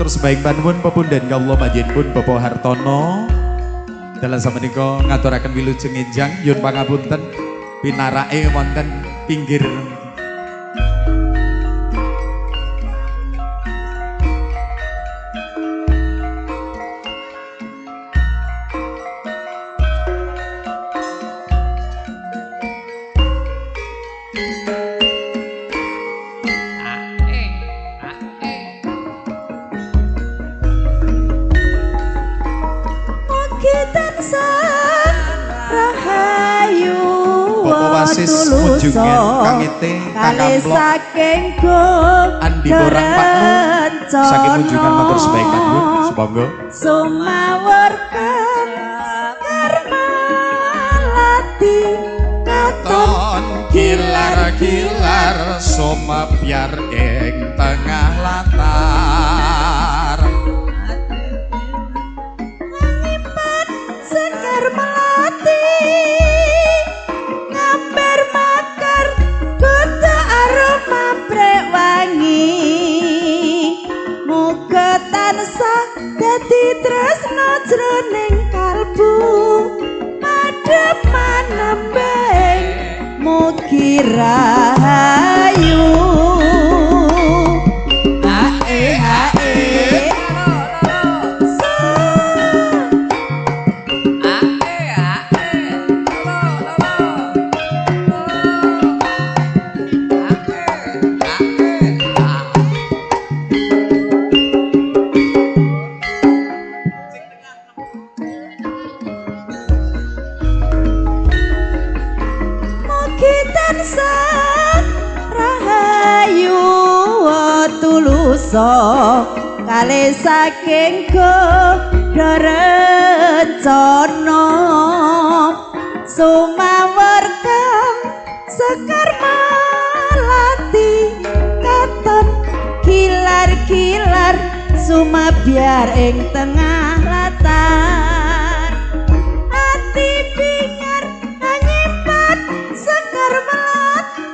Matur sembah panuwun pepundhen kawula panjenengan Bapak Hartono. Dalam samenika ngaturaken wilujeng enjang nyuwun pangapunten pinarake wonten pinggir. Wasis Munjungan Kangete Kakamplok Andi Borang Pakmu saking Munjungan matur sembah panuwun sumangga sumawur karmalati katon gilar-gilar sumebyar ing tengah latar nyimpen sekar melati ngamber makar kutu aroma prewangi muga tansah dadi tresno jroning kalbu madhep manembeng mugi rahayu. Ae ae Mugi tansah rahayu tulusa kalih saking godha rencana sumawur kang sekar melati katon kilar-kilar sumabyar ing tengah latar ati bingar nyimpen sekar melati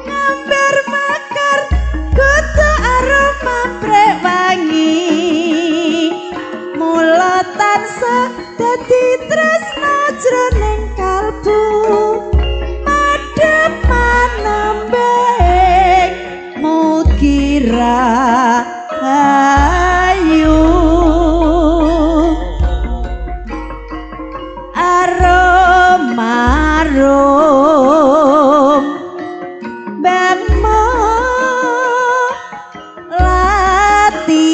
ngamber makar kutu aroma prewangi mula tansah dadi tresna jroning kalbu madhep manembeng mugi rahayu arum arum bang melati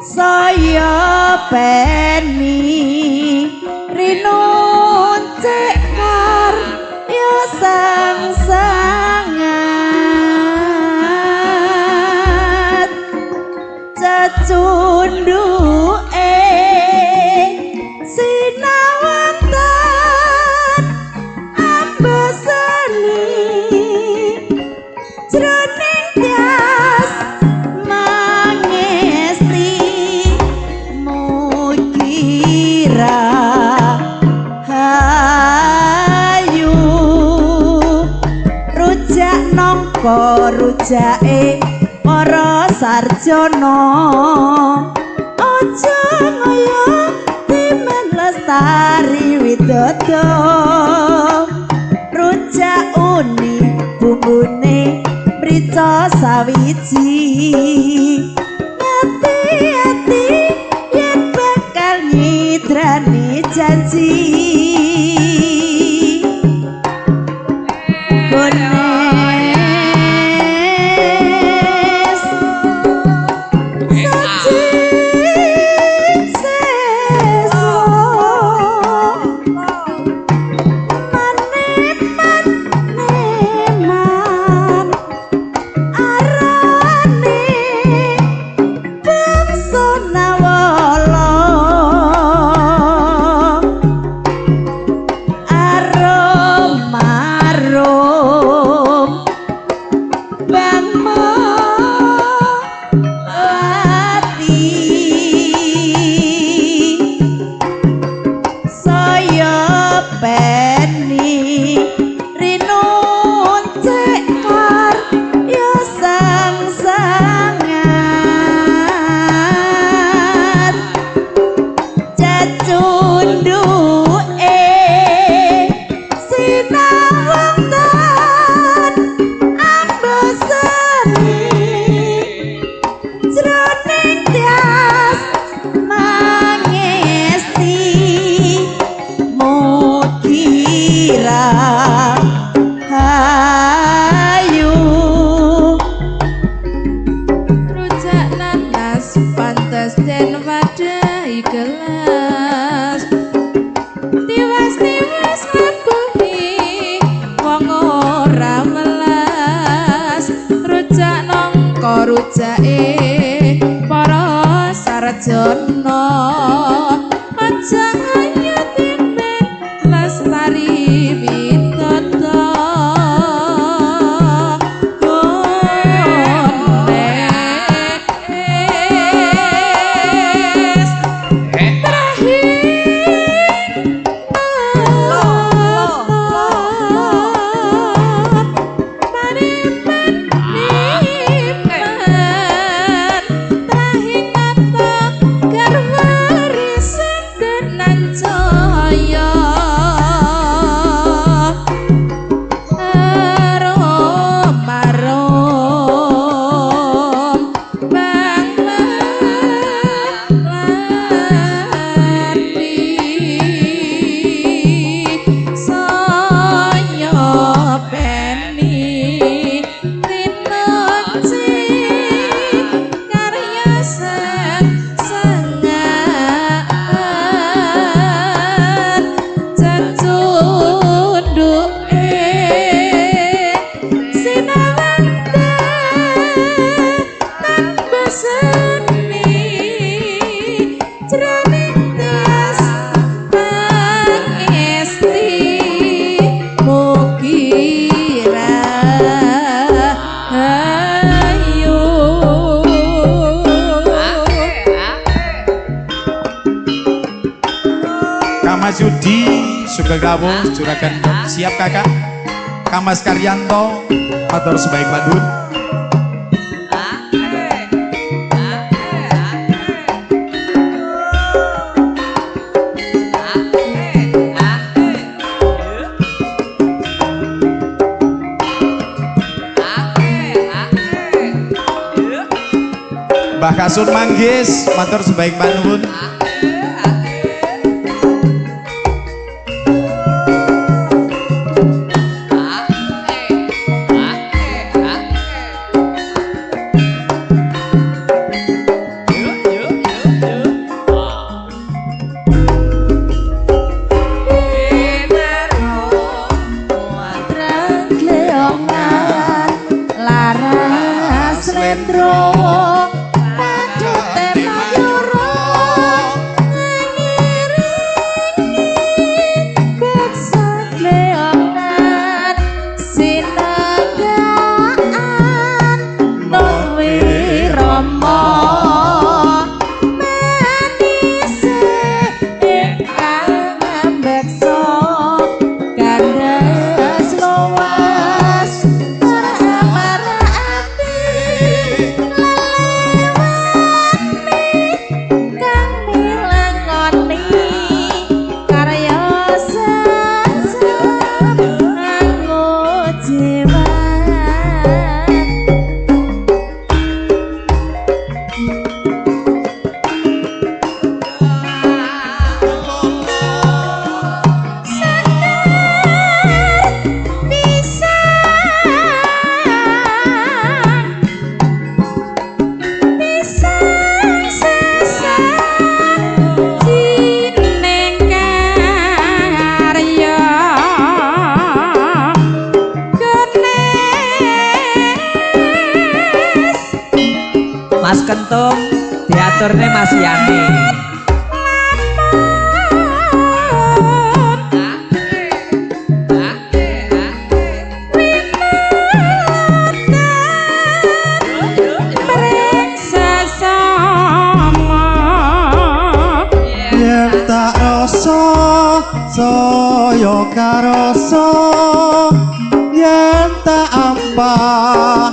saya peni rinun cekar ya sang sangat cecunduke sinawangtan ambasani jroning tias mangesti mugi rahayu rujak nangka rujake para sarjana aja ngoyo timen lestari widodo rujak uni bumbune mrica sawiji ati-ati yen bakal nyidrani janji Gones saji seswa maneman neman arane bangsa nawala. dadi gelas. Tiwas-tiwas ngabuhi wong ora welas, rujak nangka rujake para sarjana. Aja kaya dene lestari widodo. Gones Mas Yudi Sugeng rawuh juragan siap kakak. Kamas Karyanto matur sebaik mandun. Mbah Kasun Manggis matur sebaik manun. Mas Kentung diaturne Mas Yani. Yen tak rasa saya karasa, yen tak ampah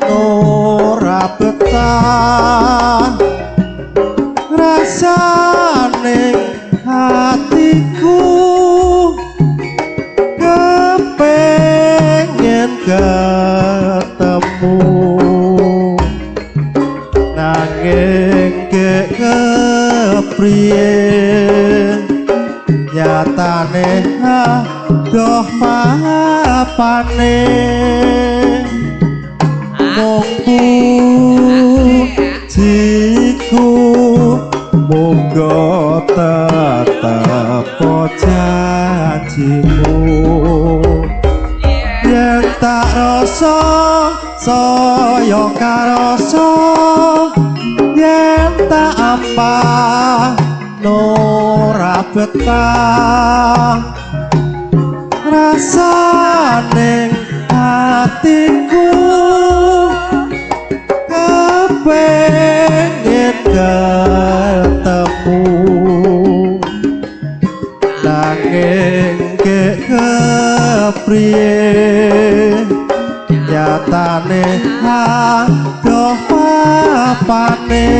ora betah, rasane hatiku kepengen ketemu, nanging kepriye nyatane adoh papane. Mung pujiku muga Muga tetep janjimu. Yen tak rasa saya karasa, yen tak ampah ora betah. Rasane atiku kepengin ketemu, nanging kepriye nyatane adoh papane.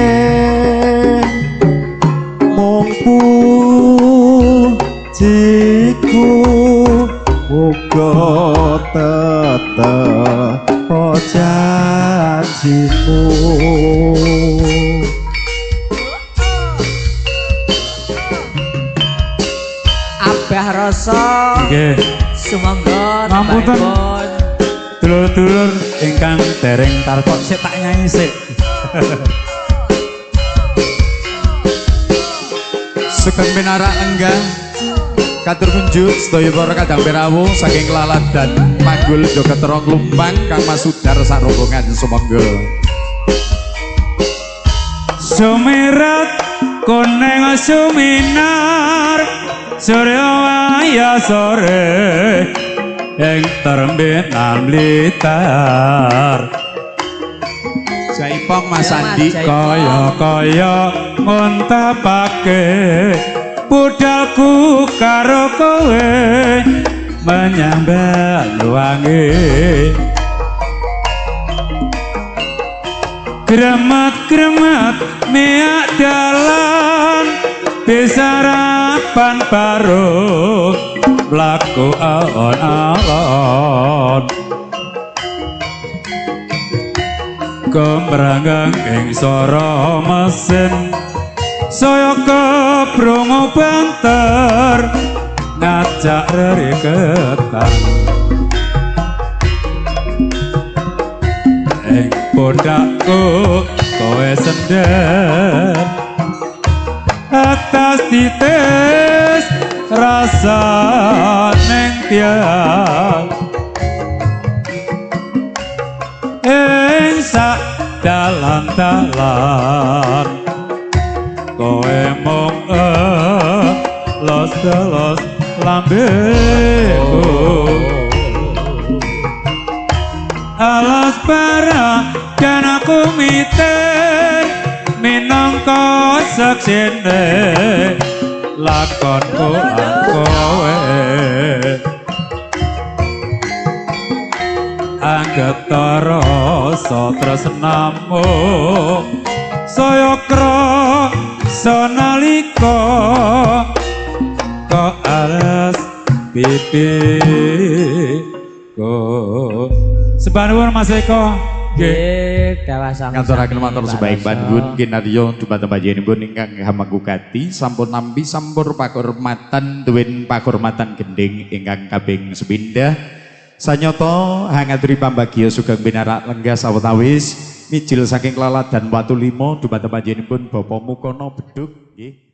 Mung pujiku muga tetep janjimu. Abah Rasa. Nggih. Sumangga Ngapunten. tembangipun. Dulur-dulur ingkang dereng tarkok sik tak nyanyi sik. Sugeng pinarak lenggah katur kunjuk sedaya para kadang pirawuh saking Laladan Panggul Jogetera Klumpang Kang Mas Sudar sak rombongan sumangga. Sumirat kuning suminar surya waya sore ing termbinan Blitar. Jaipong Mas Andi kaya-kaya ngontapake budalku karo kowe menyang Banyuwangi. Gremet-gremet miak dalan bisarapan baru mlaku alon-alon. Kemranggang ing swara mesin saya kebrungu banter ngajak reriketan. Ing pundhakku kowe sender atas titis rasa ning tiang. Ing sak dalan-dalan kowe mung los-los lambeku. Alas bara dan aku mitir minangka seksine lakonku lan kowe. Anggeta rasa tresnamu saya krasa nalika kok alas pipiku. Sembah nuwun Mas Eko. Nggih, dawah sami. Ngaturaken matur sebaik panuwun kinarya dumateng panjenenganipun ingkang hamangku gati sampun nampi sampur pakurmatan duwin pakurmatan gendhing ingkang kaping sepindah. Sanyata hangaturi pambagya sugeng pinarak lenggah sawetawis mijil saking Laladan Watu Limo dumateng panjenenganipun Bapak Mukono Beduk nggih.